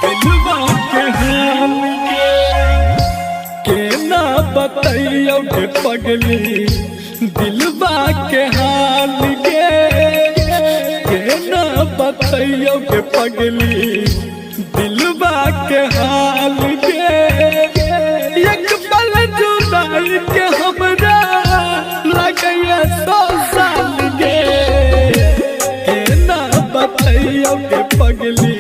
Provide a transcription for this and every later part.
दिलवा के हाल गे, केना बतैयो के पगली दिलवा के हाल गे, केना बतैयो के पगली दिलवा के हाल गे। एक पल जुदाई के हमरा लगैया 100 साल गे, केना बतैयो के पगली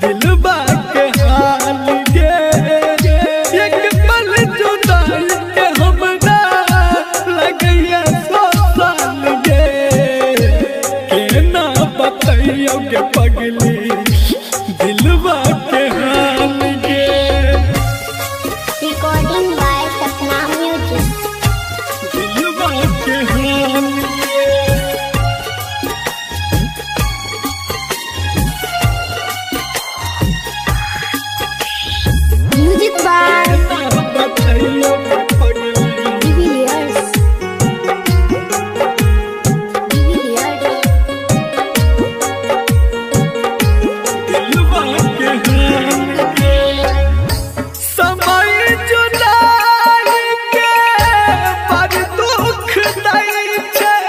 दिलवा के हाल गे। एक पल जुदाई के हमरा लगैया 100 साल गे, केना बतैयो के पगली दिलवा के हाल गे। Recording by Sapna Music. दिलवा के हाल गे। Music by केना बतैयो के पगली De Villiers. De Villiers. दिलवा के हाल गे। समय जुदाई के बड़ दुख दै छै,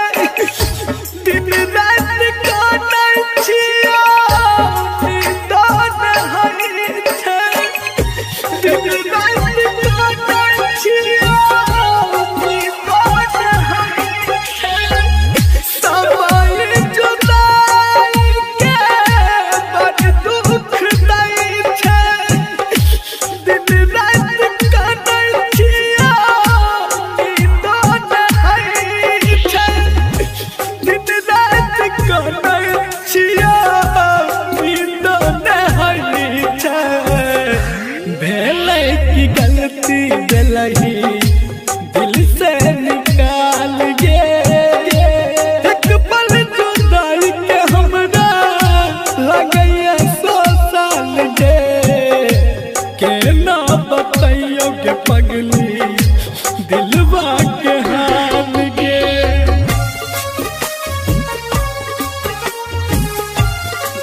दिन राति कानै छियौ नींद नै होइ छै। दिन राति कानै छियौ नींद नै होइ छै। समय जुदाई के बड़ दुख दै छै, दिन राति कानै छियौ नींद नै होइ छै। दिन राति कानै छियौ नींद नै होइ छै। भेलै की गलती देलही दिल से निकाल गे, एक पल जुदाई के हमरा लगैया 100 साल गे, केना बतैयो के पगली दिलवा के हाल गे।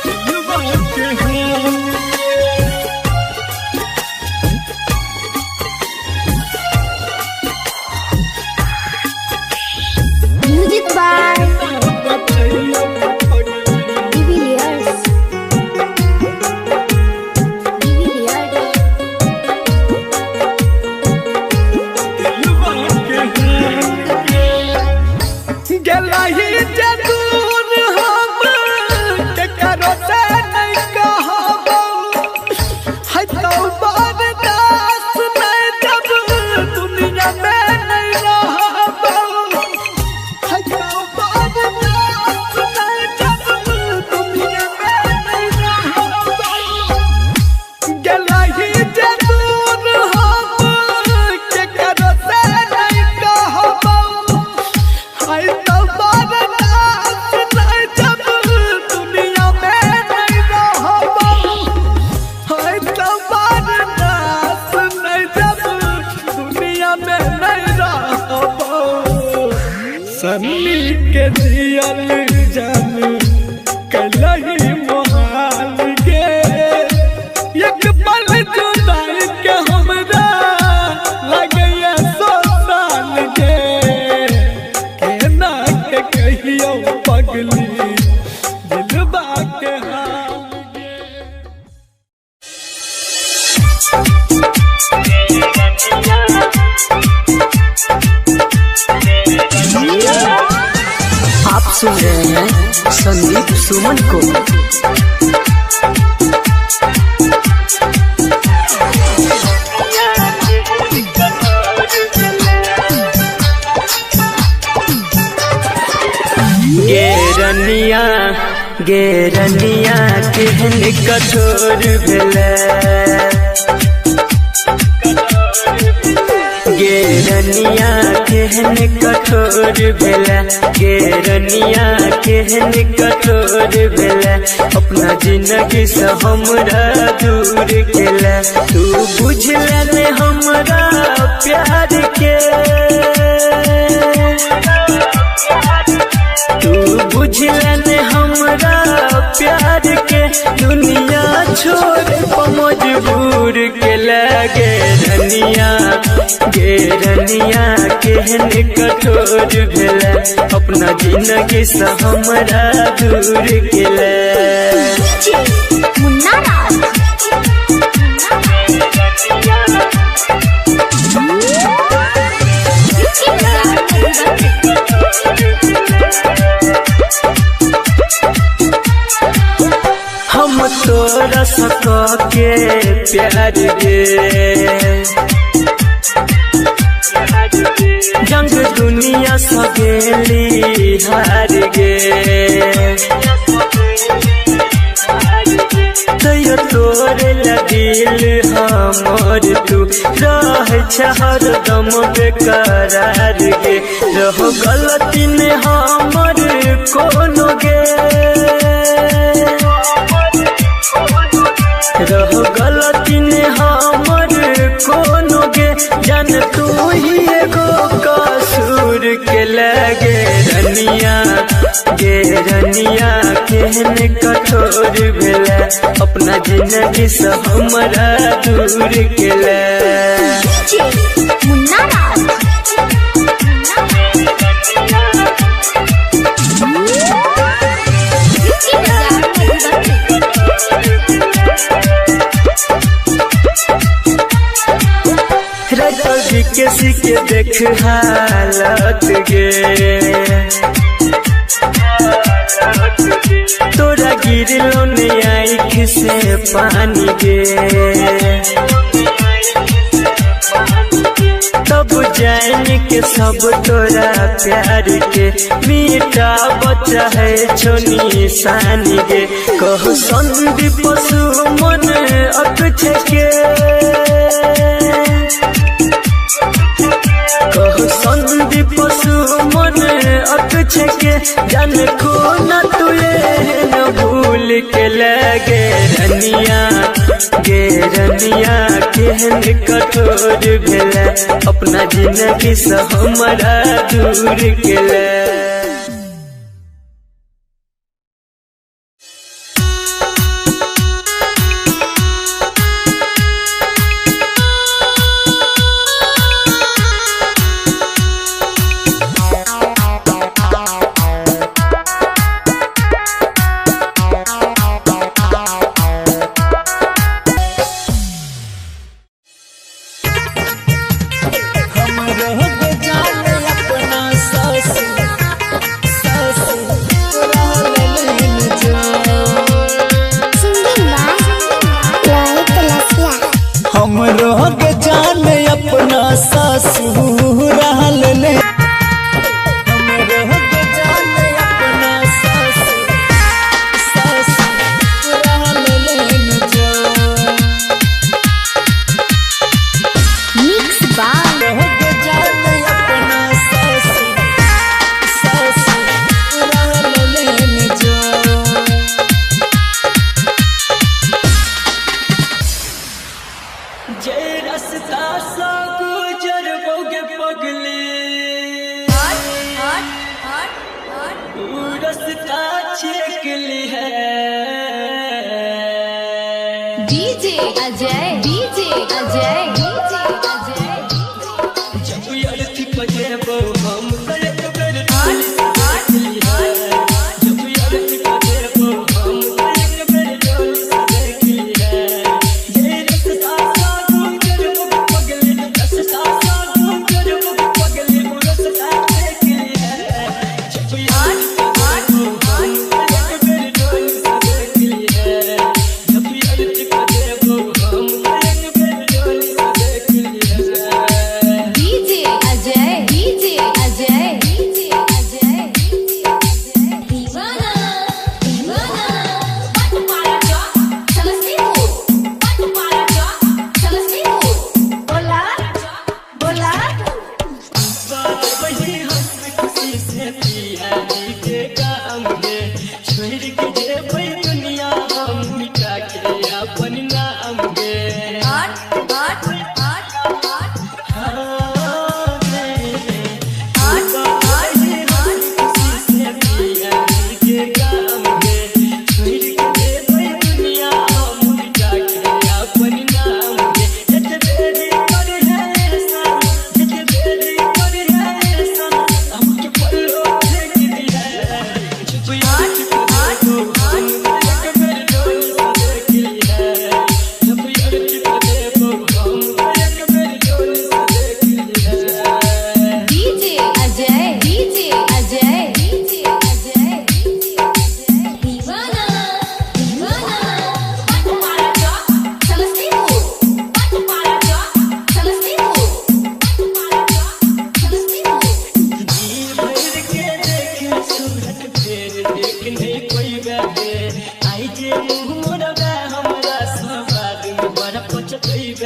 दिलवा के हाल गे। Music by बतैयो के पगली De Villiers. De Villiers. दिलवा के हाल गे। गेलही जे दूर हम केकरो से नहीं कहबौ, है तो बर्दाश्त नहीं जब दुनिया में नहीं रहबौ। है तो बर्दाश्त नहीं जब दुनिया में नहीं रहबौ। गेलही जे दूर हम केकरो से नहीं कहबौ, है तो बर्दाश्त नहीं जब दुनिया में नहीं रहबौ। है तो बर्दाश्त नहीं जब दुनिया में नहीं रहबौ। सन्नी के जियल जान कलही मोहाल गे, एक पल जुदाई के हमरा लगैया 100 साल गे, केना के कहियौ पगली दिलवा के हाल गे। आप सुन रहे हैं संदीप सुमन को। गेरनिया गेरनिया केहन कठोर भेलै, गेरनिया केहन कठोर भेलै, गेरनिया केहन कठोर भेलै, अपना जिंदगी से हमरा दूर केलै। तू बुझले ने हमरा प्यार के, तू बुझले ने हमरा प्यार के, दुनिया छोड़ मजबूर के लगे रनिया गे रनिया केहन कठोर भेला अपना जिंदगी से हमरा दूर के ले। DJ Munna Raj. Vicky Bazaar हम तोरा सक के प्यार गे जंग दुनिया सगेली हार गे तैयो तोरे दिल हमर तू रह हरदम बेकरार गे रहो गलती ने हमर कोनो गे रहो गलती ने हमर कोनो गे जान तू ही एगो कसूर के लगे रनिया गे रनिया केहन कठोर भेला अपना जिंदगी से हमरा दूर के ले। DJ Munna Raj. Vicky Bazaar writer के सीखे देख हालत गे तोरा गिरलो ने आँख से पानी गे तब जान के सब तोरा प्यार के मीठा बच्चा है छोनी सानी गे कहो संदीप सुमन अकछ के कहो संदीप सुमन अकछ के जान को न तुए न भूल के लगे रनिया गे रनिया केहन कठोर भेला अपना जिंदगी से हमरा दूर के ले। Singing by Lohit Lasya. हमरो के जान अपना ससुराल ले हमरो के जान अपना ससुराल ले जो Mix by हमरो के जान अपना ससुराल ले जो जे रस्ता सा गुजर बोगे पगली ऊ रस्ता छेकली है DJ Ajay. DJ Ajay. DJ Ajay. जब अर्थ बजेबो हम एक बेर डोली से देखली है जब अर्थ बजेबो हम एक बेर डोली से देखली है जे रस्ता सा गुजर बोगे पगली रस्ता सा गुजर बोगे पगली ऊ रस्ता छेकली है जब अर्थ बजेबो हम एक बेर डोली से देखली है जब अर्थ बजेबो हम एक बेर डोली से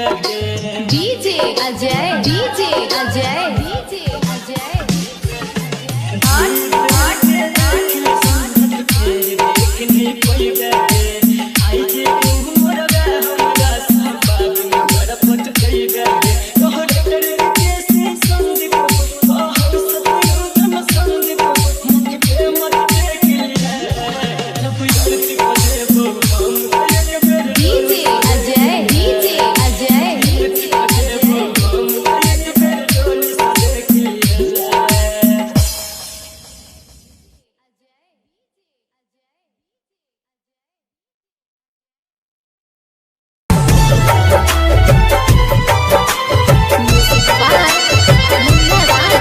DJ Ajay DJ Ajay DJ Ajay DJ Ajay DJ Ajay DJ Ajay. Music by Munna Raj.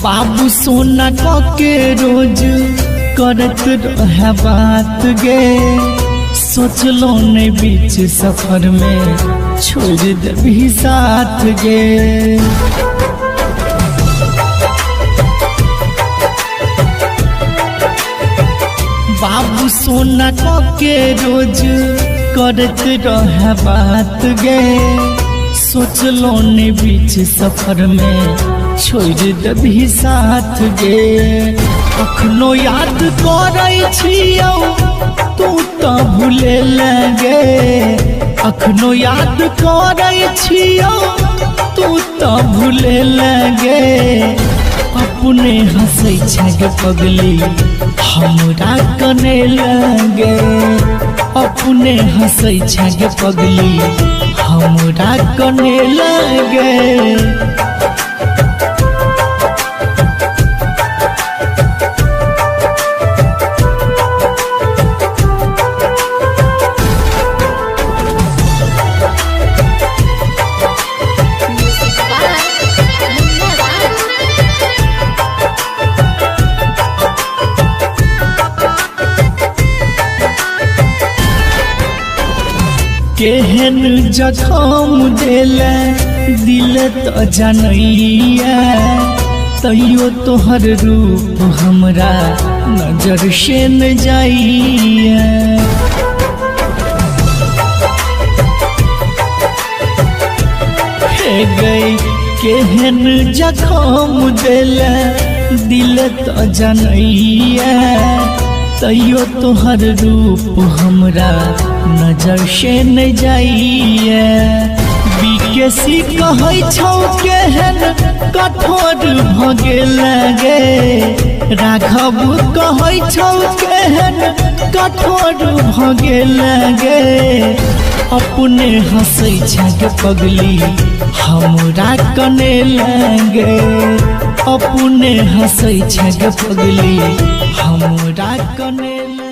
बाबू सोना के रोज करत रहे बात गे, सोचलो ने बीच सफर में छोड़ देबी साथ गे। बाबू सोना के रोज करत रहे बात गे, सोचलो ने बीच सफर में छोड़ देबी साथ गे। अखनो याद करै छियौ तू तो भूले लगे, अखनो याद करै छियौ तू तो भूले लगे। अपने हंसै छै गे पगली हमरा कने लगे, अपने हंसै छै गे पगली हमरा कने लगे। Music by Munna Raj. केहन जखम देले दिल तो जनैया, तैयो तोहर रूप हमरा नजर से न जाइया। हे गई केहन जखम देले दिल तो जनैया, तैयो तोहर रूप हमरा नजर से न जाइए। बीकेसी कहै छौ केहन कठोर भ गेल गे, राघव कहै छौ केहन कठोर भ गेल गे। अपने हंसै छै गे पगली हमरा कने लगे, अपने हंसै छै गे पगली हमरा कने लगे।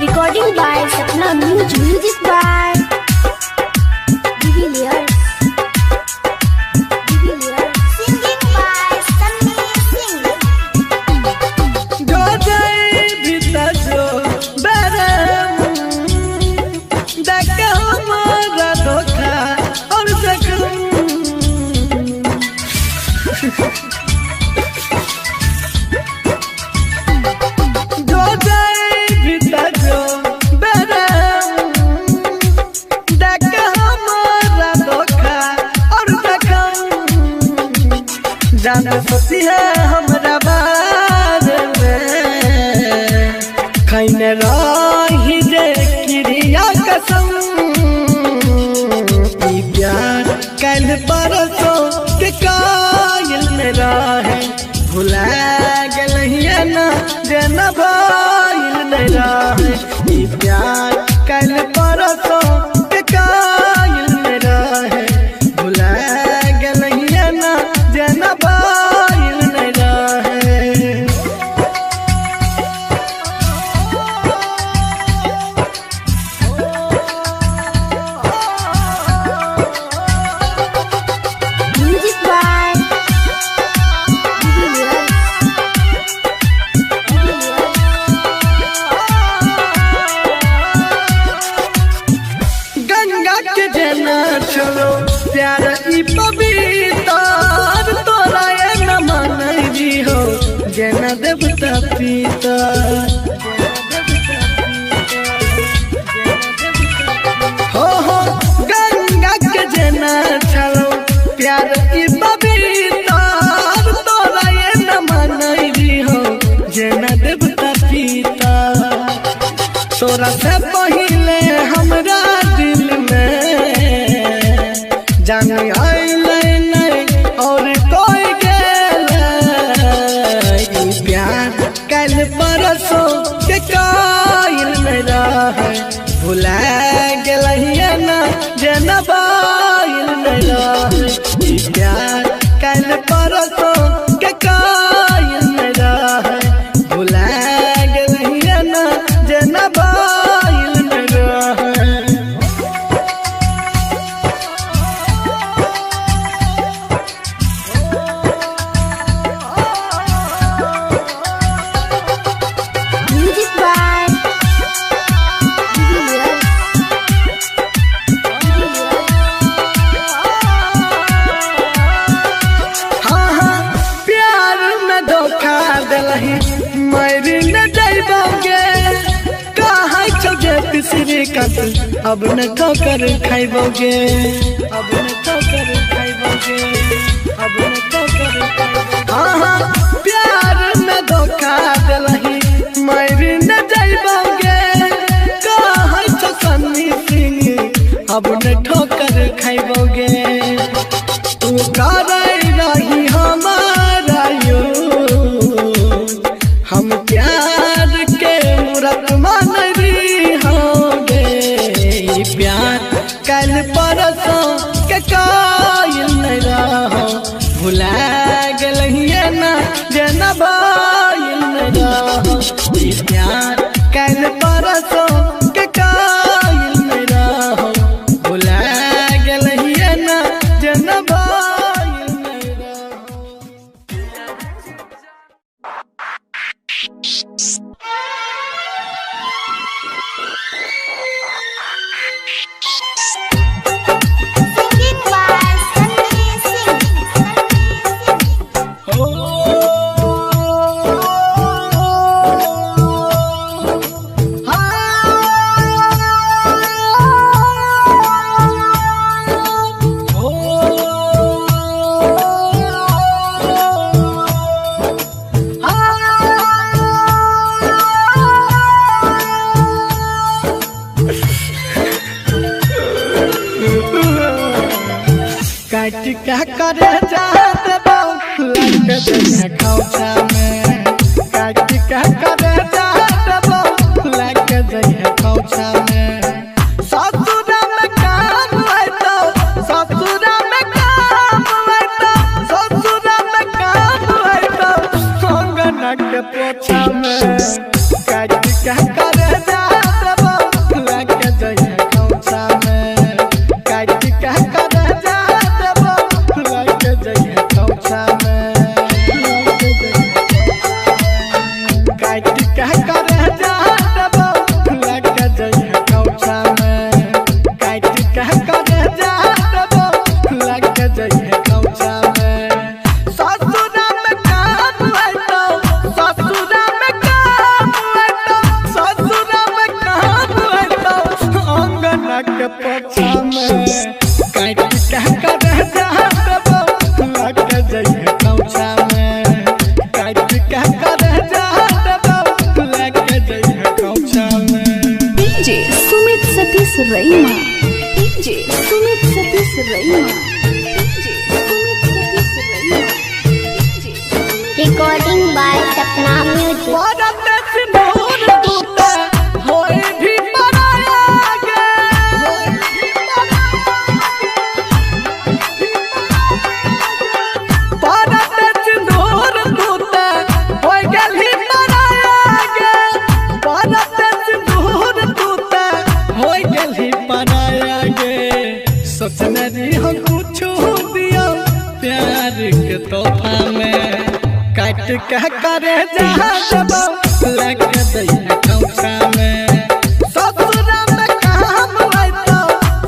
Recording by Sapna Music. Music by De Villiers. De Villiers. Singing by Sunny Singh. जो जाए भीतर जो बरम देख हमारा धोखा और जख्म। जो जाए भीतर जो बरम देख हमारा धोखा और जख्म। जान सोची है हमरा बारे में खैने रही जे क्रिया कसम। ई प्यार कल परसों के कायल में रहे, भुला गेल ना जेना भइल में रहे। ई प्यार कल परसों के कायल में रहे, भुला गेल ना जेना भइल में रहे। Music by De Villiers. De Villiers. तोरा से पहिले हमरा दिल में जान आइले नहीं और कोई गेले। ई प्यार कल परसों के कायल में रहे, भुला गेलहिए ना जेना बाइल में रहे। ई प्यार कल परसों के कायल में रहे, भुला गेलहिए ना जेना बाइल में रहे। Music by हाँ हाँ प्यार में धोखा दिलही मरी न जाइबोगे, कहाँ चौगे पिसरी कत अब न ठोकर खाइबोगे, अब न ठोकर खाइबोगे, अब न ठोकर खाइबोगे। हाँ हाँ प्यार में धोखा दिलही मरी न जाइबोगे, कहाँ चौ सन्नी सिंह अब न ठोकर खाइबोगे। तू करे रही हमारा यो, हम प्यार के मूरत मान रही होंगे। ई प्यार कल परसों के कायल नहीं रहो, भुला गेलहिए ना जेना भाइल नहीं रहो। ई प्यार कल परसों के कायल नहीं रहो, भुला गेलहिए ना जेना भाइल नहीं रहो। Singing by Sunny Singh. काट क्या करे जात खौछा में, काट क्या करे जात लग जइहे खौछा में। ससुरा में काम होइतो, ससुरा में काम होइतो, ससुरा में काम होइतो, अंगना के पोछा में। काट क्या करे जात लग जइहे खौछा में, काट क्या करे जात लग जइहे खौछा में। काट क्या करे जात लग जइहे खौछा में, काट क्या करे जात लग जइहे खौछा में। ससुरा में काम होइतो, ससुरा में काम होइतो, ससुरा में काम होइतो, अंगना के पोछा में। काट क्या करे जात लग जइहे खौछा में, काट क्या करे जात लग जइहे खौछा में। DJ Sumit Satish Raima. DJ Sumit Satish Raima. DJ Sumit Satish Raima. DJ Recording by Sapna Music. Bharat सिंदूर तूते होए भी पराया गे, भारत सिंदूर तूते होए गेलही पराया गे, भारत सिंदूर तूते होए गेलही पराया गे। सोचने री हम कुछ दिया प्यार के तोहफा में, काट के करे जहाँ लग दैया खौछा में। ससुरा में काम होइतो,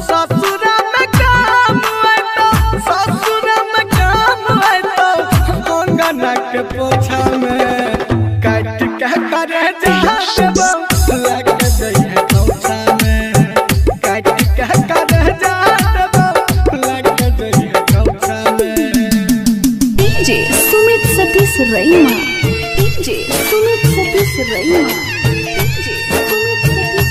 ससुरा में काम होइतो, ससुरा में काम होइतो, अंगना के पोछा में। काट के करे जहाँ लग दैया खौछा में, काट के करे जहाँ लग दैया खौछा में। DJ Sumit Satish Raima. DJ Sumit Satish Raima. DJ Sumit Satish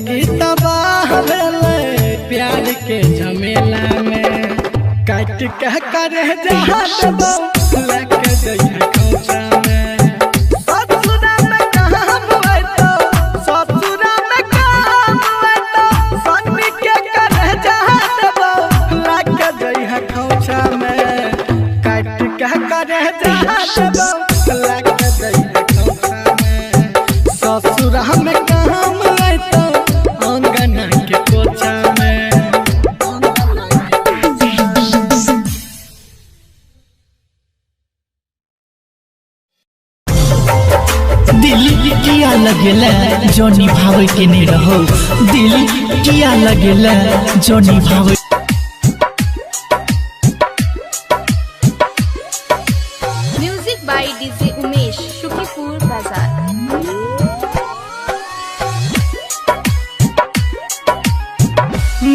जिंदगी तबाह भेलै प्यार के झमेला में। काट के करे जहाँ देबो लेके जइहे खोचा में। ससुरा में काम अइतो, ससुरा में काम अइतो, सन्नी के करे जहाँ देबो लेके जइहे खोचा में। काट के करे जहाँ देबो लेके जइहे खोचा में। ससुरा में काम अइतो अंगना के कोचा में। दिल किया लगेला जो निभावे के नहीं रहो, दिल किया लगेला जो निभावे। Music by DJ Umesh, Shukipur Bazaar.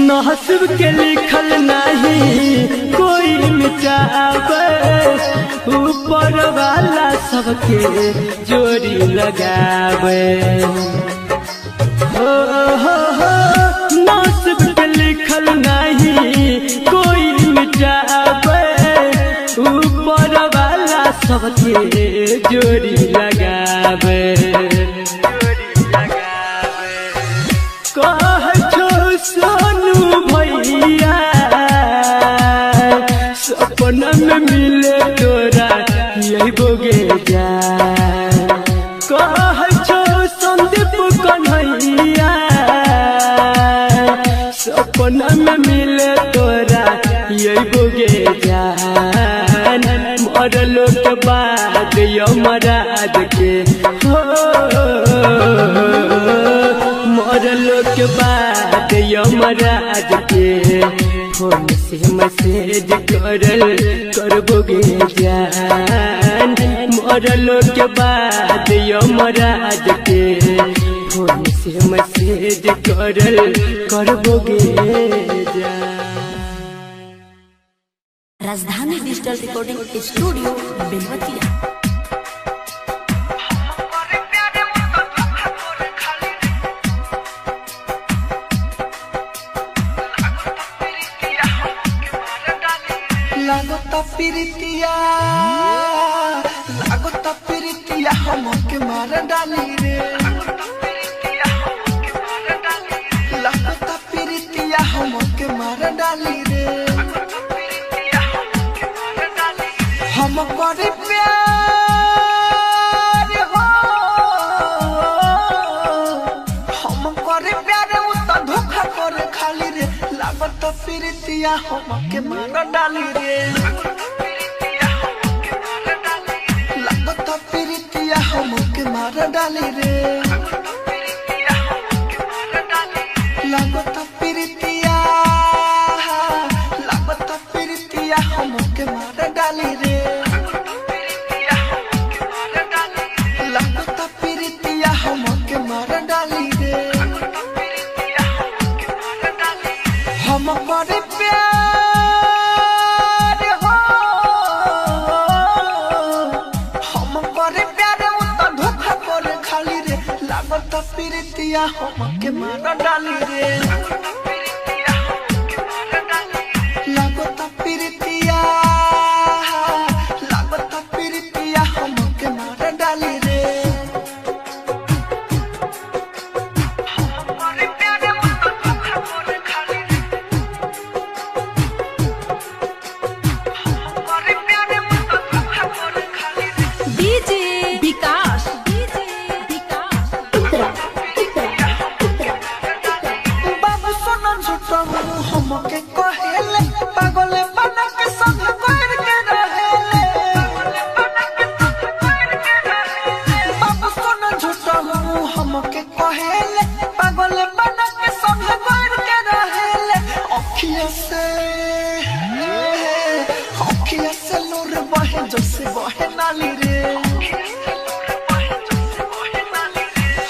नसीब के लिखल नहीं कोई मिटावे, ऊपर वाला सबके जोड़ी लगावे। हो हो हो नसीब के लिखल नहीं कोई मिटावे, ऊपर वाला सबके जोड़ी लगावे। कह छो सोनू भैया सपना में मिले तोरा यही बोगे जा। कह छो संदीप कन्हैया सपना में मिले तोरा यही बोगे जा। मरलो के बाद यमराज के हो, मरलो के बाद यमराज के फोन से मैसेज करल करबोगे जान। मरलो के बाद यमराज के फोन से मैसेज करल करबोगे जान। Rajdhani digital recording studio Belwatiya. लागता प्रीतिया, लागता प्रीतिया हमके मार डाली रे। लागता प्रीतिया हमके मार डाली रे। हम करे प्यार हो, हम करे प्यार उ त धोखा करे खाली रे। लागत प्रीतिया हमके मार डाली रे। लागत प्रीतिया हमके मार डाली रे। लागत प्रीतिया, लागत प्रीतिया हमके मार डाली रे। लागत प्रीतिया हमके मार डाली रे। हम करे प्यार हो, हम करे प्यार उ त धोखा करे खाली रे। लागत प्रीतिया हमके मार डाली रे। लागत प्रीतिया, लागत प्रीतिया हमके मार डाली रे। हम करे प्यार उ त धोखा करे खाली रे। हम करे प्यार उ त धोखा करे खाली रे। डीजे विकास, डीजे विकास। बाबू सोना झूठा हमके कहेले, पागल बना के संग कर के रहेले। बाबू सोना झूठा हमके कहेले, पागल बना के संग कर के रहेले। अखिया से, अखिया से लोर बहे जैसे बहे नाली रे।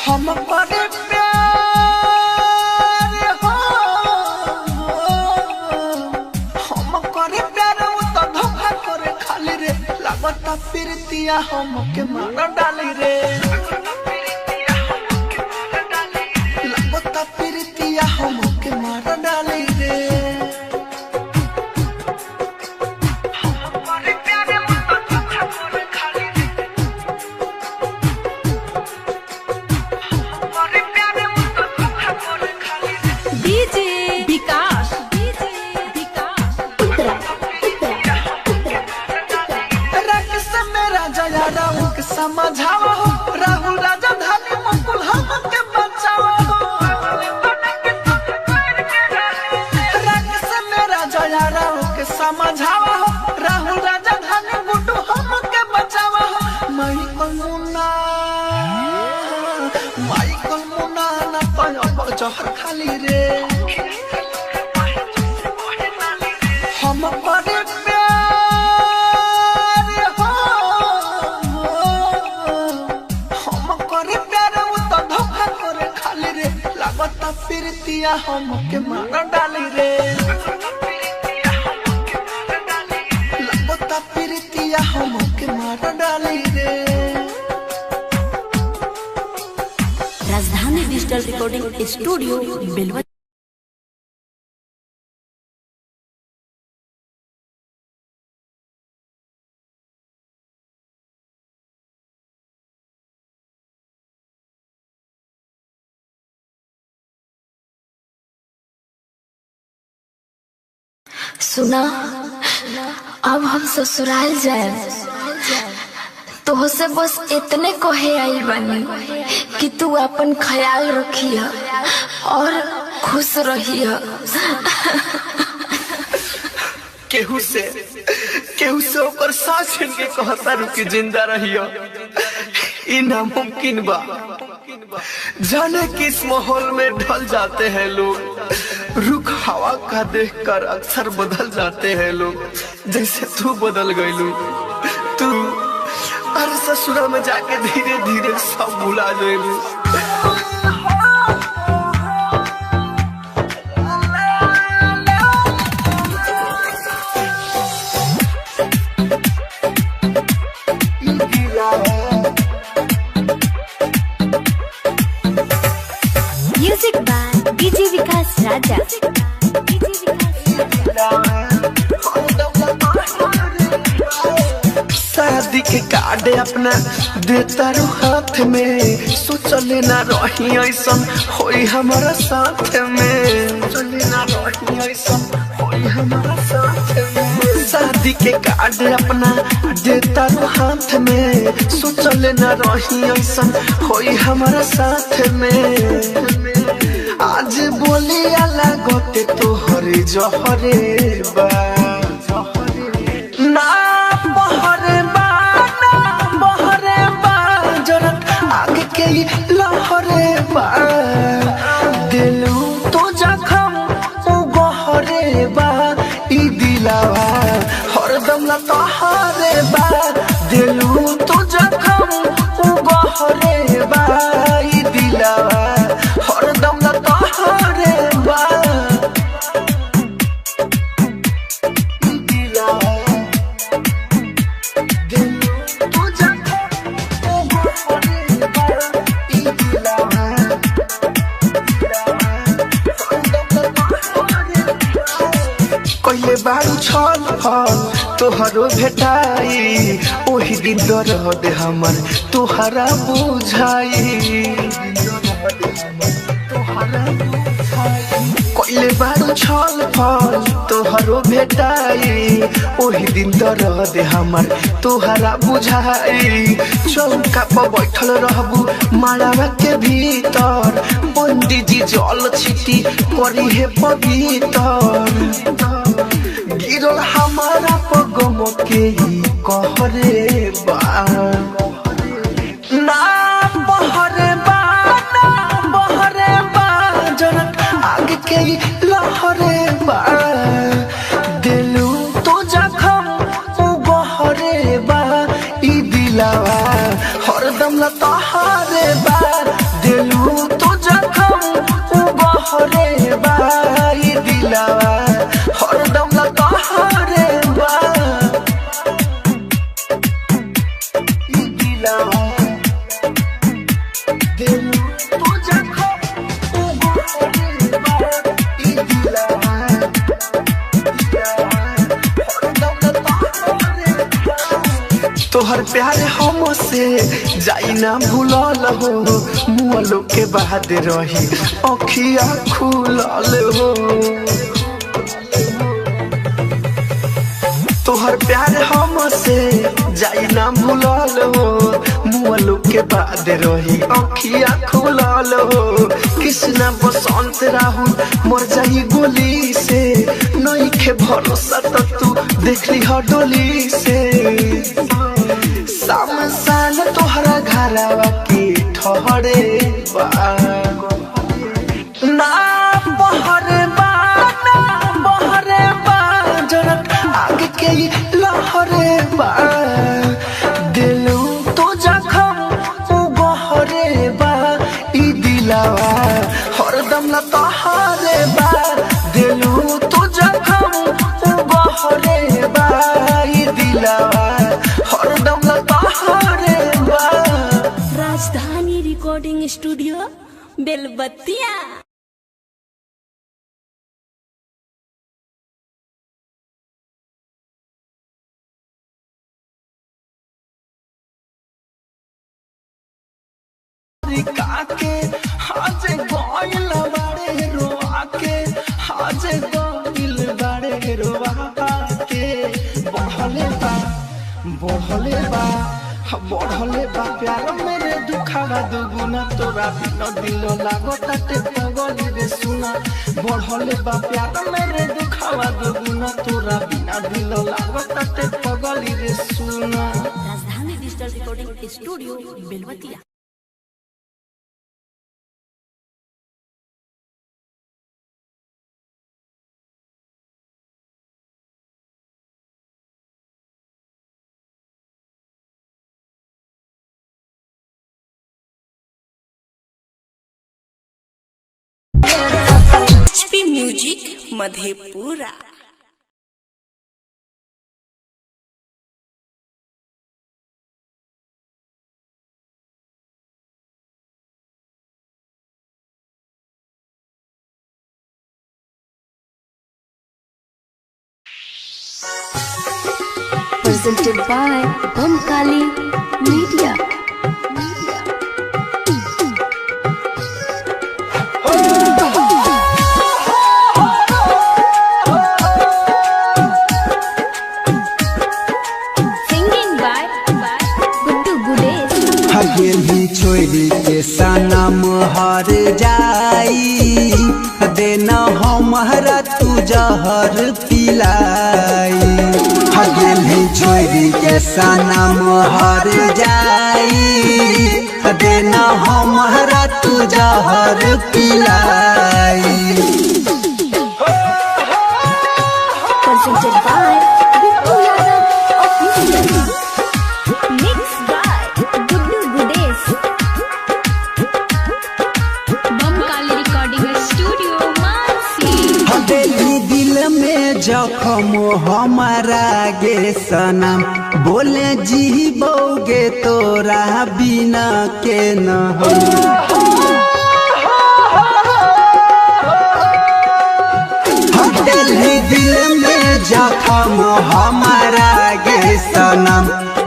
हम करे प्यार हो, हम करे प्यार उ त धोखा करे खाली रे। लागत प्रीतिया हमके मार डाली रे। लागत विकास डीजे विकास रक्स मेरा जया राहुल के समझावा हो, राहुल राजा धानी मुकुल हमके बचावा हो। रक्स मेरा जया राहुल के समझावा हो, राहुल राजा धानी गुड्डू हमके बचावा हो। माइकल मुन्ना, माइकल मुन्ना ना तो जहर खाली रे। हम करे प्यार हो, हम करे प्यार उ तो धोखा करे खाली रे। लागता प्रीतिया हमके मार डाली रे, लागता प्रीतिया हमके मार डाली रे। Rajdhani digital recording studio Belwa. सुना, अब हम ससुराल जाए तोहसे बस इतने कहे आइल बानी कि तू अपन ख्याल रखिह और खुश रहिह। केहू से ओकर साथ छीन के कहता रुकी जिंदा रहियो, ई नामुमकिन बा। जाने किस माहौल में ढल जाते हैं लोग, रुख हवा का देखकर अक्सर बदल जाते हैं लोग। जैसे तू बदल गईलू, तू अरे ससुरा में जाके धीरे धीरे सब भुला गईलू। Music by DJ Vikas Raja. शादी के कार्ड अपना देता रू हाथ में, सोचले ना रही ऐसन होई हमारा साथ में, सोचले ना रही ऐसन होई हमारा साथ में। शादी के कार्ड अपना देता रू हाथ में, सोचले ना रही ऐसन होई हमारा साथ में। आज बोलिया लागते तोहरे जहरे बा, ना बहरे बा, ना बहरे बा, जरत आग के लहरे बा। दिलू तो जखम उ गहरे बा, ई दिलावा हरदम ला तोहरे बा। दिलू तो जखम उ गहरे बा, ई दिलावा हरदम ला तोहरे बा। ई दिलावा कहिले बारू छल फल तोहरो भेटाई, ओही दिन दर्द हमर तोहरा बुझाई। कहिले बारू छल फल तोहरो भेटाई, ओही दिन दर्द हमर तोहरा बुझाई। चौका पर बैठल रहबू माड़ावा के भीतर, पंडित जी जल छिटी करी हे पवित्र। गिरल हमारा पगम के कहरे बा, ना बहरे बा, ना बहरे बा, जरत आग के लहरे बा। दिलू तो जखम उ गहरे बा, ई दिलावा हरदम ला तोहरे बा। दिलू तो जखम उ गहरे बा, ई दिलावा हरदम ला तोहरे बा। ई दिलावा दिलू तो जखम उ गहरे बा, ई दिलावा तोहर प्यार हमसे जाई ना भूलल हो, मुअलो के बाद रही अखिया खुलल हो। तोहर प्यार हमसे जाई ना भूलल हो, मुअलो के बाद रही अखिया खुलल हो। कृष्णा बसंत राहुल मर जाई गोली से, नइखे भरोसा त तू देखली ह डोली से। सामसान तोहरा घरवा के ठहरे बा, ना बहरे बा, ना बहरे बा, जरत आग के लहरे बा। दिलू तो जखम उ गहरे बा, ई दिलवा हरदम न तोहरे बा। दिलू तो जखम उ गहरे बा, ई दिलवा हरदम न तोहरे बा। Rajdhani recording studio Belbattiya. काके आज गइल बाड़े रोआ के, आज गइल बाड़े रोआ के। बढ़ले बा, बढ़ले बा, बढ़ले बा प्यार मेरे दुखावा दुगुना, तोरा बिन दिल लागताटे पगली रे सुना। बढ़ले बा प्यार मेरे दुखावा दुगुना, तोरा बिना दिल लागताटे पगली रे सुना। Rajdhani digital recording studio Belbattiya. HP music Madhepura. Presented by Bamkali Media. Singing by Guddu Gudesh. हगेली छोड़ी के सनम हर जाई, देना हमारा तू जहर पिलाई। हगेली छोड़ी के सनम हर जाई, देना हमारा तू जहर पिलाई। Presented by Bittu Yadav Official. Mixed by Guddu Gudesh. Bamkali recording studio Mansi. दिल दिल में जखम हमारा गे सनम, बोले जी बोगे तोरा बिना के न हम। दिल दिल में जखम हमारा गे सनम,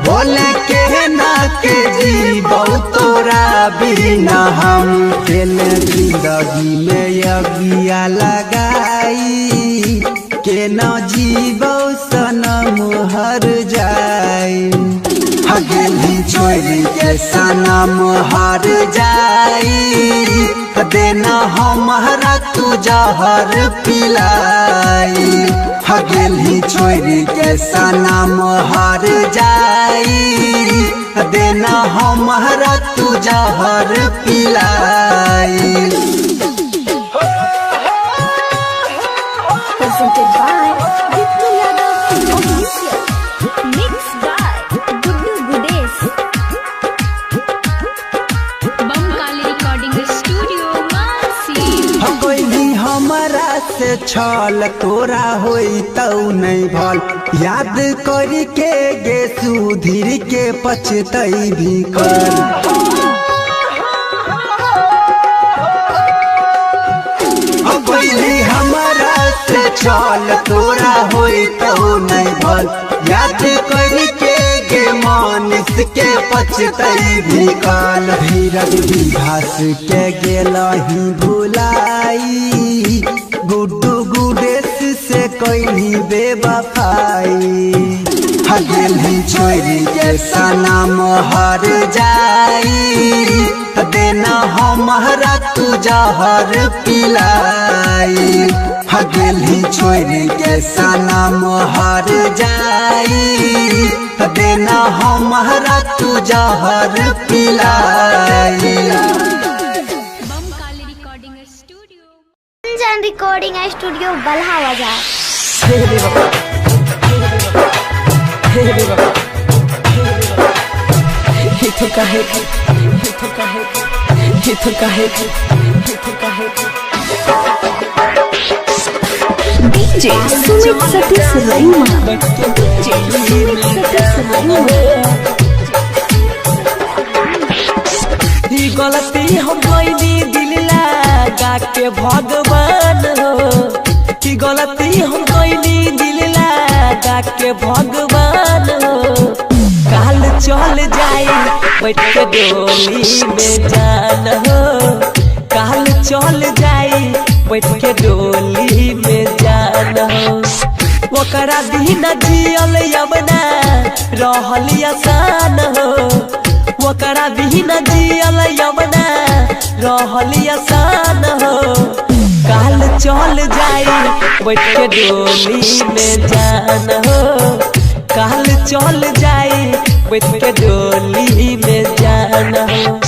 बोले के ना के जी बहु तोरा बिना हम। दिल जिंदगी में यगिया लगाई के न जीवो सनम हर जाई। हगेली छोड़ी के सनम हर जाई, देना हमारा तू जहर पिलाई। हगेली छोड़ी के सनम हर जाई, देना हमारा तू जहर पिलाई। Presented by Bittu Yadav Official. Mixed by Guddu Gudesh. Bamkali recording studio Mansi. कोई हमारा से छल तोरा होई तौ नहीं भल, याद करी के गे सुधीर के पछतई भी कर। कोई हमारा से छल तोरा होई तौ नहीं भल, याद करी के गे मन पचतई भी काल। धीरज विभास के गेलही भुलाई, गुड्डू गुडेस से कैली बेवफाई। हगेली छोरी के सनम हर जाई, देना हमारा तू जहर पिलाई। हगेली छोरी के सनम हर जाई, देना हमारा तू जहर पिलाई। Bam Kali recording studio. Gunjan recording studio Balha बाजार। DJ Sumit Satish Raima. DJ Sumit Satish Raima. ई गलती हम कैनी दिल लगा के भगवान हो, ई गलती हम कैनी दिल लगा के भगवान हो। काल चल जाई बैठ के डोली में जान हो, काल चल जाई बैठ के डोली में जान हो। ओकरा दिन जियल यमुना रहल आसान हो, ओकरा बिना जियल यमुना रहल आसान हो। काल चल जाई बैठ के डोली में जान हो, काल चल जाई बैठ के डोली में जान हो।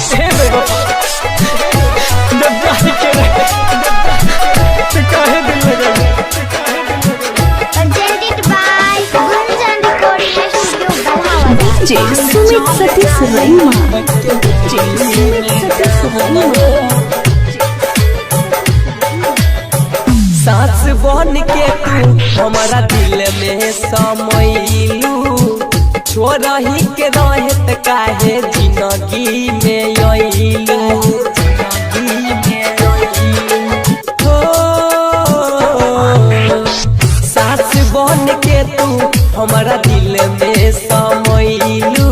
Presented by Gunjan recording studio Balha बाजार। DJ Sumit Satish Raima. DJ Sumit Satish Raima. सास बन के तू हमारा दिल में समैलू, छोरही के रहत काहे जिंदगी में अइलू। हो सास बन के तू हमारा दिल में समैलू,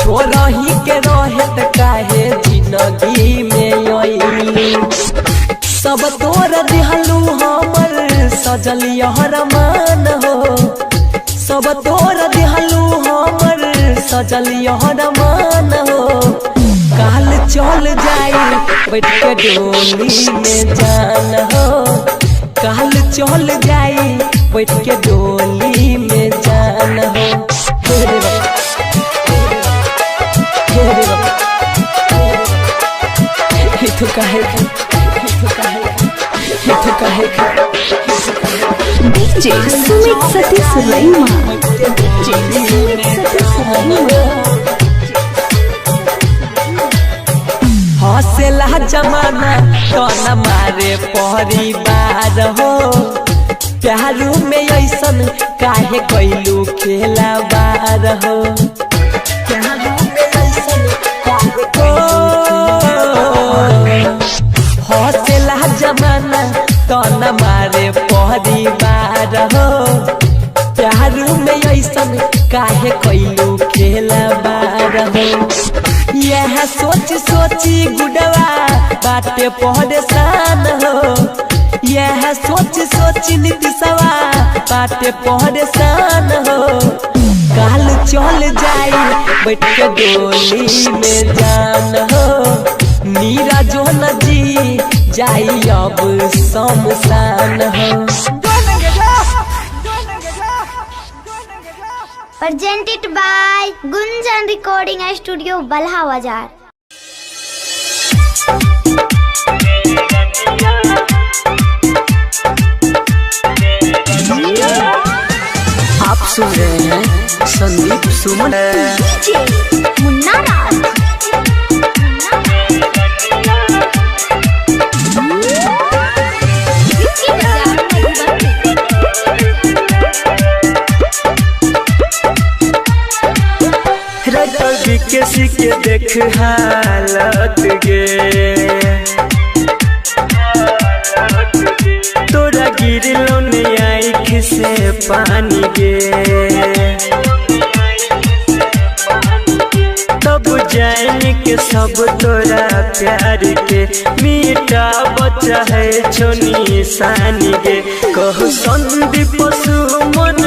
छोरही के रहत काहे जिंदगी में अइलू। सब तोर दिहलू हमर सजल यहर मान हो, सब तोर दिहलू हमर सजल यहर मान हो। काल चल जाई बैठ के डोली में जान हो, काल चल जाई बैठ के डोली में जान हो। हे रे बाबा, हे रे बाबा, हे तो काहे, हे तो काहे, हे तो काहे। DJ Sumit Satish Raima. DJ Sumit Satish Raima. हौसला जमाना कौन मारे परिवार हो, प्यारू में ऐसन काहे कैलू खेला बार हो। प्यारू में ऐसन काहे हौसला जमाना कौन मारे परिवार हो, प्यारू में ऐसन काहे कैलू खेला बार हो। यह सोच सोची गुडवा बाटे परेशान हो, यह सोच सोची नीतीशवा बाटे परेशान हो। काल चल जाई बैठ के डोली में जान हो, नीरा जो न जी जाई अब शमशान हो। Presented by Gunjan recording studio Balha बाजार। आप सुन रहे हैं संदीप सुमन। डीजे मुन्ना राज। के के देख हालत गे, तोरा गिरलो आँख से पानी गे। के सब तोरा प्यार के मीठा बच्चा है छोनी सानी गे। कहु संदीप सुमन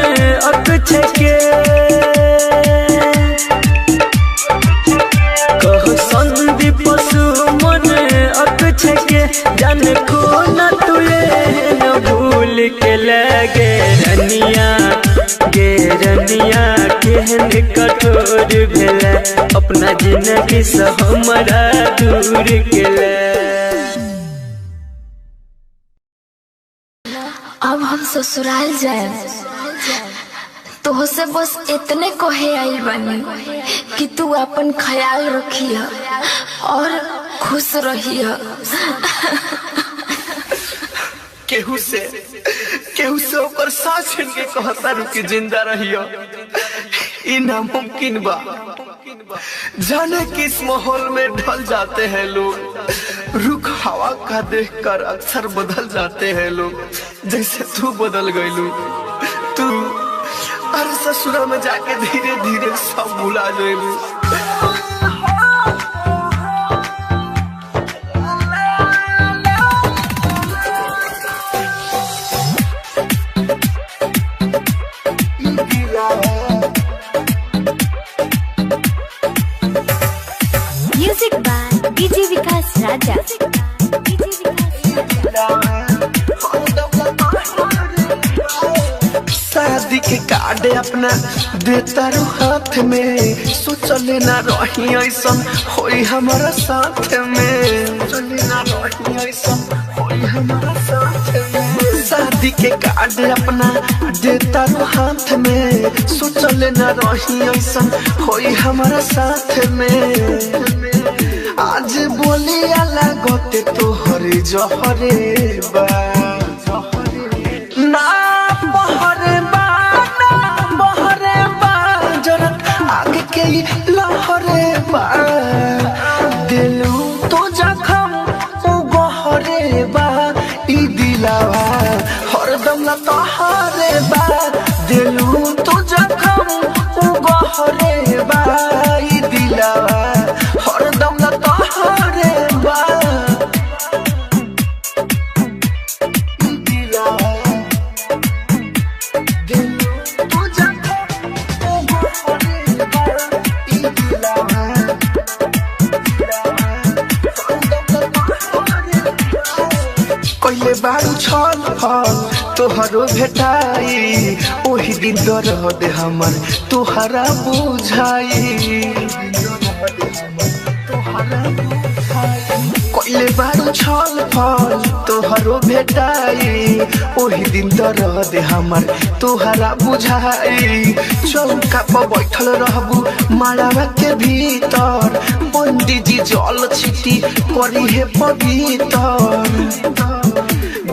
अकछ के, कहु संदीप सुमन अकछ के, जान को न तुए न भूल के लगे रनिया गे रनिया केहन कठोर भेलै अपना जिंदगी से हमरा दूर गेलै। अब हम ससुराल जाए तोहसे बस इतने कहे आइल बानी कि तू अपन ख्याल रखिह और खुश रहिह। केहू से ओकर साथ छीन के कहता रुकी जिंदा रहियो, ई नामुमकिन बा। जाने किस माहौल में ढल जाते हैं लोग, रुख हवा का देखकर अक्सर बदल जाते हैं लोग, जैसे तू बदल गईलू। तू अरे ससुरा में जाके धीरे धीरे सब भुला गईलू। Music by DJ Vikas Raja. शादी के कार्ड अपना देता रू हाथ में, सोचले ना रही ऐसन होई हमारा साथ में, सोचले ना रही ऐसन होई हमारा साथ में। शादी के कार्ड अपना देता रू हाथ में, सोचले ना रही ऐसन होई हमारा साथ में। आज बोलिया लागते तोहरे जहरे बा, ना बहरे बा, ना बहरे बा, जरत आग के लहरे बा, दिलू तो जखम उ गहरे बा, ई दिलावा हरदम ला तोहरे बा, दिलू तो जखम उ गहरे बा, ई दिलावा हरदम ला तोहरे बा, ई दिलावा कहिले बारू छल फल तोहरो भेटाई, ओही दिन दर्द हमर तोहरा बुझाई। कहिले बारू छल फल तोहरो भेटाई, ओही दिन दर्द हमर तोहरा बुझाई। चौका पर बैठल रहबू मालावा के भीतर, पंडित जी जल छिटी करी हे पवित्र,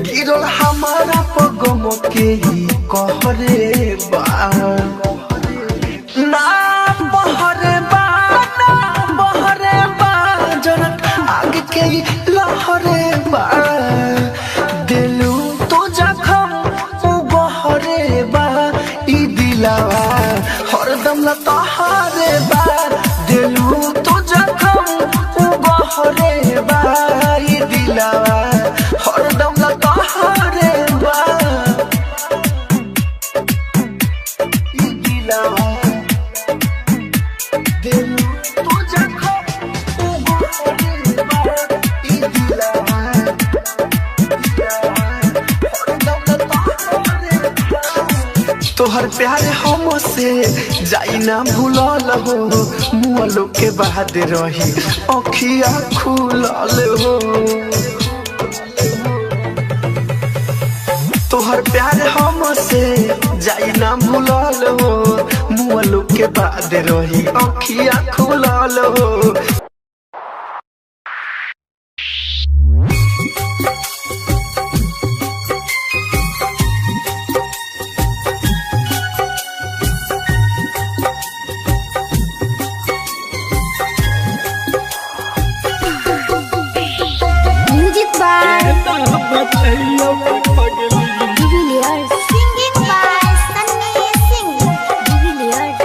गिरल हमारा पगम के ही कहरे बा, ना बहरे बा, ना बहरे बा, जनक आग के लहरे बा, दिलू तो जखम उ गहरे बा, ई दिलावा हरदम ला तोहरे बा, दिलू तो जखम उ गहरे बा, ई दिलावा हरदम ला तोहरे बा, ई दिलावा दिलू तो जखम उ गहरे बा, ई दिलावा तोहर प्यार हमसे जाई ना भूलल हो, मुअलो के बाद रही अखिया खुलल हो। तोहर प्यार हमसे जाई ना भूलल हो, मुअलो के बाद रही अखिया खुलल हो। Music by de Villiers. Singing by Sunny Singh. De Villiers.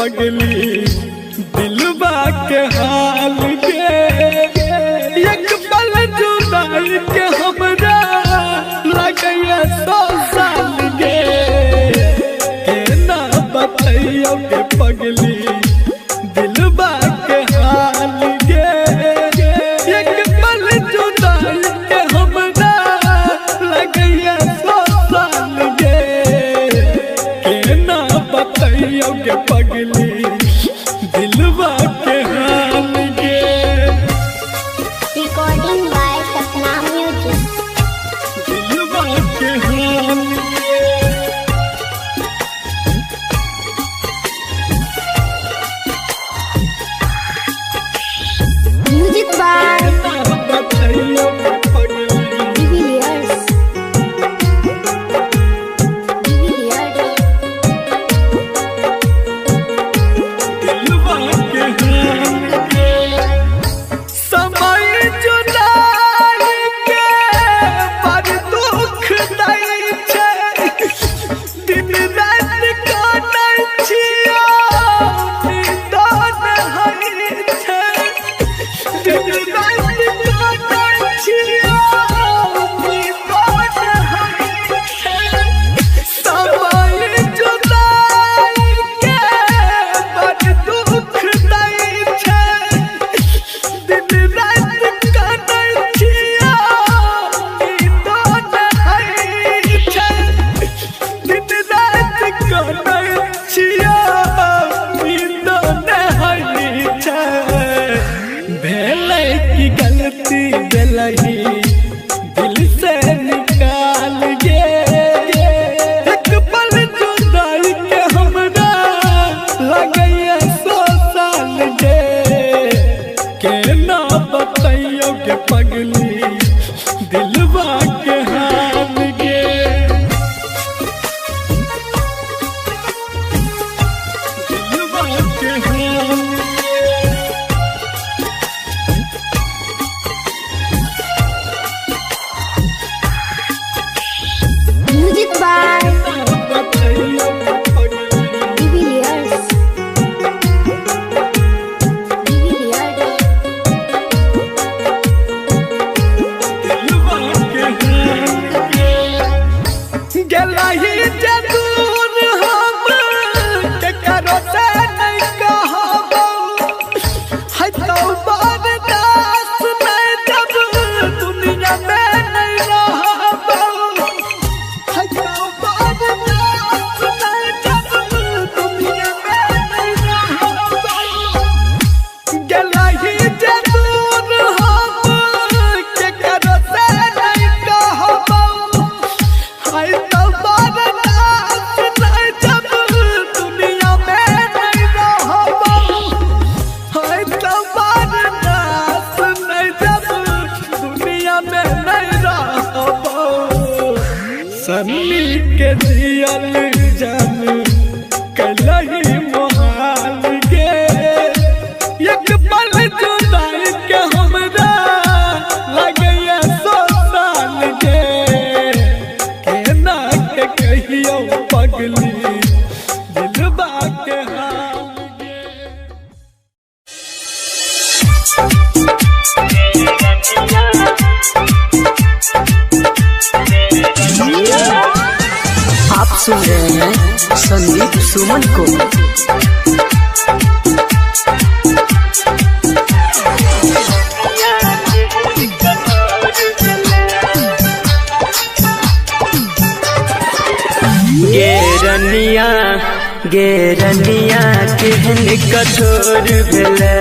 पगली दिलबा के हाल गे। एक पल जुदाई के हमरा लगैया 100 साल गे। केना बतैयो के पगली दिलबा के हाल गे। एक पल जुदाई के हमरा लगैया 100 साल गे। केना बतैयो के पगली दिलबा के हाल गे। Recording by Sapna Music. दिलबा के हाल गे। Music by बतैयो के पगली De Villiers. De Villiers. दिलबा के हाल गे। समय जुदाई के बड़ दुख दै छै। दिन रात कानै छियौ निदान होइ छै। दिन रात कानै छियौ निदान होइ छै। समय जुदाई के बड़ दुख दै छै। दिन रात कानै छियौ निदान होइ छै। दिन रात कानै छियौ निदान होइ छै। भेलै की गलती देलही दिल से निकाल गे। एक पल जुदाई के हमरा लगैया 100 साल गे। केना बतैयो के पगली दिलबा के हाल गे। दिलबा के हाल गे। Music by बतैयो के पगली De Villiers. De Villiers. दिलबा के हाल गे। गेलही जे दूर हम केकरो से नहीं कहबौ। है तो बर्दाश्त नहीं जब दुनिया में नहीं रहबौ। है तो बर्दाश्त नहीं जब दुनिया में नहीं रहबौ। गेलही जे दूर हम केकरो से नहीं कहबौ। है तो बर्दाश्त नहीं जब दुनिया में नहीं रहबौ। है तो बर्दाश्त नहीं जब दुनिया में नहीं रहबौ। सन्नी के जियल जान कलही मोहाल गे। एक पल जुदाई के हमरा लगैया 100 साल गे। केना के कहियौ पगली दिलबा के हाल गे। आप सुन रहे हैं संदीप सुमन को। गेरनिया गेरनिया केहन कठोर भेलै।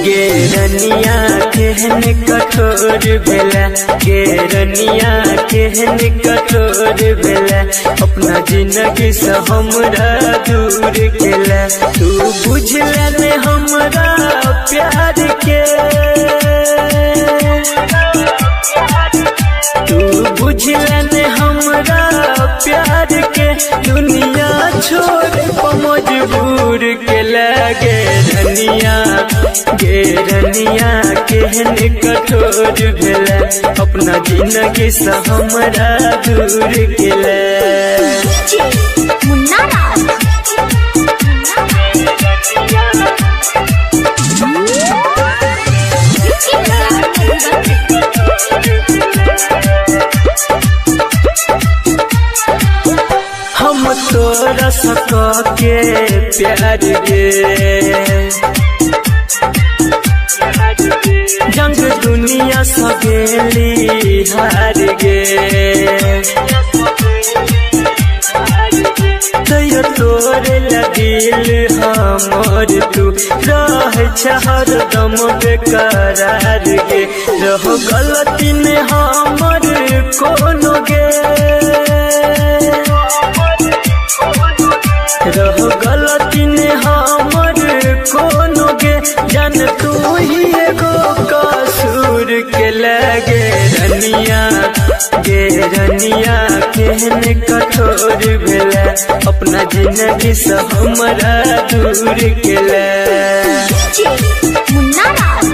गेरनिया केहन कठोर भेलै। गेरनिया केहन कठोर भेलै। अपना जिंदगी से हमरा दूर केलै। तू बुझले ने हमरा प्यार के। तू बुझले ने हमरा प्यार के। दुनिया छोड़ मजबूर के लगे। रनिया गे रनिया केहन केहन कठोर भेले, अपना जिंदगी से हमरा दूर केले। मुन्ना राज। हम तोरा सक के प्यार गे, जंग दुनिया सगेली हार गे, तैयो तोरे दिल हमर तू रह हरदम बेकरार गे, रह गलती में हमर कोनो गे, रह गलती ने हमर कोनो गे, जान तू ही एगो कसूर के लगे रनिया गे, रनिया केहन कठोर भेले, अपना जिंदगी से हमरा दूर केले। मुन्ना राज।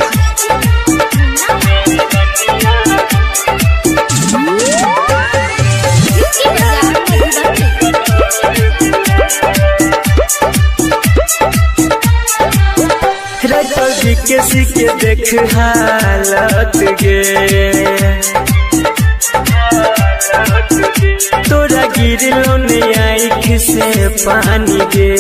के सीखे देख हालत गे, तोरा गिरलो ने आँख से पानी गे,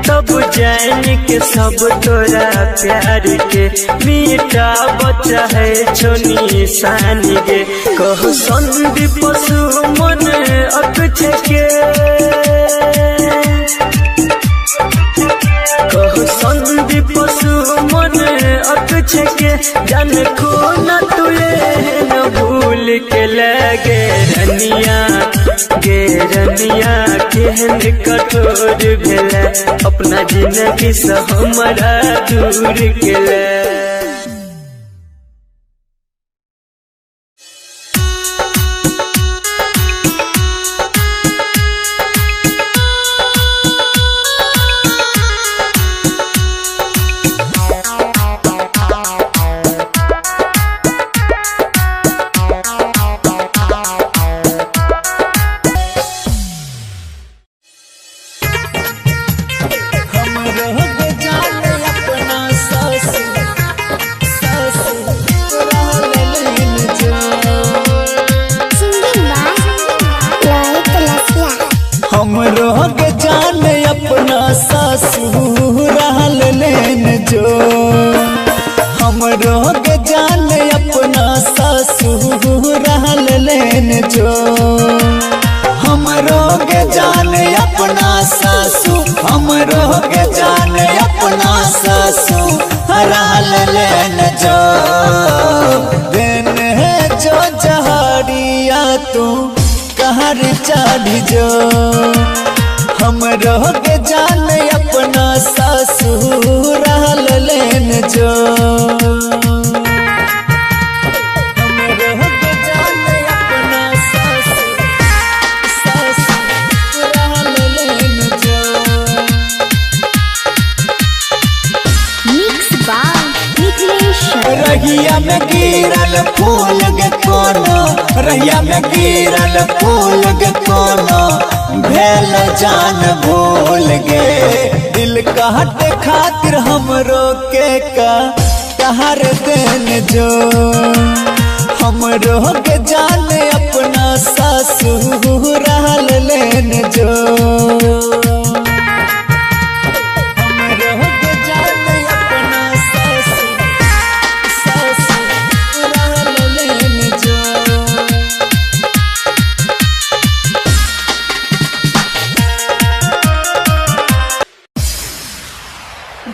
तब जान के सब तोरा प्यार के मीठा बच्चा है छोनी सानी गे, कहो संदीप सुमन अकछ के, कहो संदीप सुमन अकछ के, जान को न तुले न भूल के लगे रनिया गे, रनिया केहन कठोर भेले, अपना जिंदगी से हमरा दूर केले। ससुराल लेन जो, हमरो के जान अपना ससुराल लेन जो, हमरो के जान अपना सासू, हमरो के जान अपना ससुराल लेन जो, देन है जो जहरिया तू कहर चढ़ जो, हमरो के जान अपना ससुराल लेन जो, हमरो के जान अपना ससुराल लेन जो। Mix by Mithilesh. रहिया में गिरल फूल के कोनो, रहिया में गिरल फूल के कोनो, भेल जान भूल गे, दिल कहट खातिर हमरो के का कहर देन जो, हमरो के जान अपना ससुराल लेन जो, हमरो के जान अपना ससुराल लेन जो।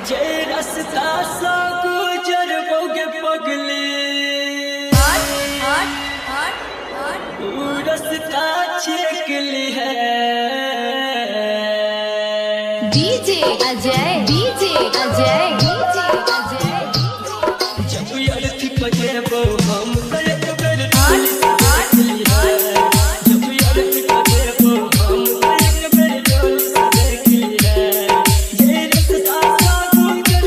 जे रास्ता सा गुजर बोगे पगली, ऊ रास्ता छेकली है। DJ Ajay, DJ Ajay, DJ Ajay. जब अर्थ पजेबो हम त एक बेर डोली से देख लिहे, जब अर्थ पजेबो हम त एक बेर डोली से देख लिहे, जे रास्ता सा गुजर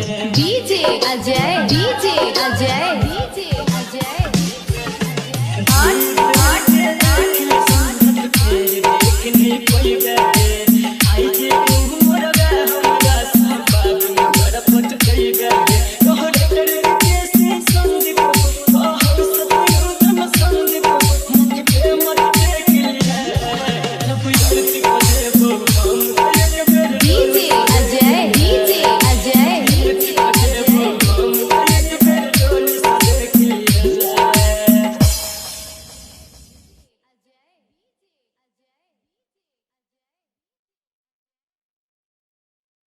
DJ Ajay, DJ Ajay,